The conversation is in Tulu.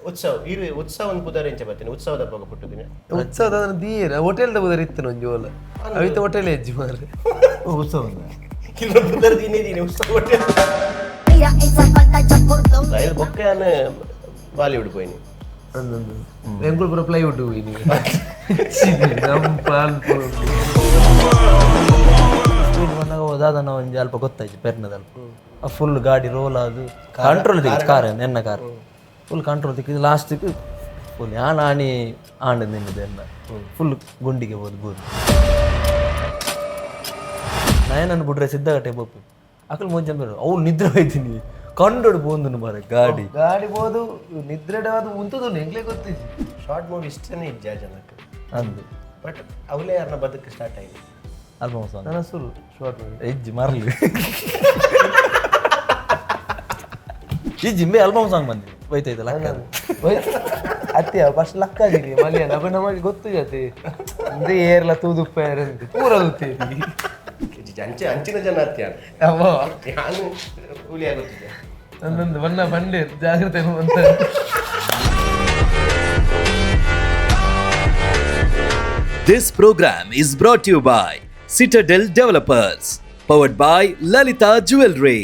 ಉತ್ಸವ ಇರು ಉತ್ಸವ ಒಂದು ಪುದರ್ ಎಂಚ ಬತ್ತೇನೆ ಉತ್ಸವದ ಪೋಗ ಪುಟ್ಟುದಿನ. ಉತ್ಸವದ ದೀಯೆರ್ ಹೋಟೆಲ್ ದ ಪುದರ್ ಇತ್ತನ ಒಂಜಿ ಓಲ ಅವಿತ ಹೋಟೆಲ್ ಎಜ್ಜಿ ಮಾರ್ರೆ. ಉತ್ಸವ. ಇಲ್ಲ ಪುದರ್ ದಿನೇ ದಿನೇ ಉತ್ಸವ hotel. Mira esa falda ya cortó. Rail ಬೊಕ್ಕ ಯಾನ್ ಬಾಲಿವುಡ್ ಪೋಯಿನಿ. ಅಂದಂದು ಎಂಕುಲು ಪೂರ ಪ್ಲೈವುಡ್ ಹೋಯಿನಿ ನಮ್ಮ ಪ್ಲಾನ್. ಸ್ಪೀಡ್ ಬಂದಾಗ ದಾದನ ಒಂಜಿ ಅಲ್ಪ ಗೊತ್ತಾಯ್ತು ಪೆರ್ನದ ಅಲ್ಪ ಫುಲ್ ಗಾಡಿ ರೋಲ್ ಅದು ಕಂಟ್ರೋಲ್ ತಿಕ್ಕಿತ್ತು ಕಾರ್ ಎನ್ನ ಕಾರ್ ಫುಲ್ ಕಂಟ್ರೋಲ್ ತಿಕ್ಕಿದ್ದು ಲಾಸ್ಟಿಗೆ ಫುಲ್ ಯಾನ್ ಆಣಿ ಆಂಡ್ ನಿನ್ನದು ಎನ್ನ ಫುಲ್ ಗುಂಡಿಗೆ ಬೋದು ಬೋದು ನಯನನ್ನು ಬಿಡ್ರೆ ಸಿದ್ಧಗಟ್ಟೆ ಬೋಪು ಅಕಲ್ ಮುಂಚೆ ಅವ್ನು ನಿದ್ರೆ ಹೋಯ್ತೀನಿ ಕಂಡೋಡು ಬೋಂದನು ಮಾರೆ ಗಾಡಿ. ಗಾಡಿ ಬೋದು ನಿದ್ರೆ ಅದು ಉಂತದು ಎಂಕ್ಲೆ ಗೊತ್ತಿಜ್ಜಿ. ಶಾರ್ಟ್ ಮೂವಿ ಇಷ್ಟನೇ ಇಜ್ಜ ಜನಕ್ಕೆ. ಅಂದು. ಬಟ್ ಅವಲೇ ಯಾರನ್ನ ಬದುಕು ಸ್ಟಾರ್ಟ್ ಆಗಿದೆ. Album song. ನನ್ನ ಸುರು ಶಾರ್ಟ್ ಮೂವಿ. ಇಜ್ಜಿ ಮರ್ಲಿ ಇಜ್ಜಿ ಮೇ ಆಲ್ಬಮ್ ಸಾಂಗ್ ಬಂದಿ ಹೋಯ್ತೈತೆ ಲಕ್ಕ. ಅತ್ತೆ ಫಸ್ಟ್ ಲಕ್ಕ ಆಗಿದೆ ಮಲಿಯನ್ ಅಪ್ಪ ನಮಗೆ ಗೊತ್ತು ಜಾತಿ ಅಂದ್ರೆ ಏರ್ಲ ತೂದುಪ್ಪ ಅಂತ ಪೂರ ಗೊತ್ತಿ. ಅಂಚೆ ಅಂಚಿನ ಜನ ಅತ್ಯ. ಅಮ್ಮ. ನಾನು ಹುಲಿ ಆಗುತ್ತಿದ್ದೆ. ನಂದೊಂದು ಬಣ್ಣ ಬಂಡೆ ಜಾಗ್ರತೆ ಅಂತ. This program is brought to you by Citadel Developers, powered by Lalita Jewelry.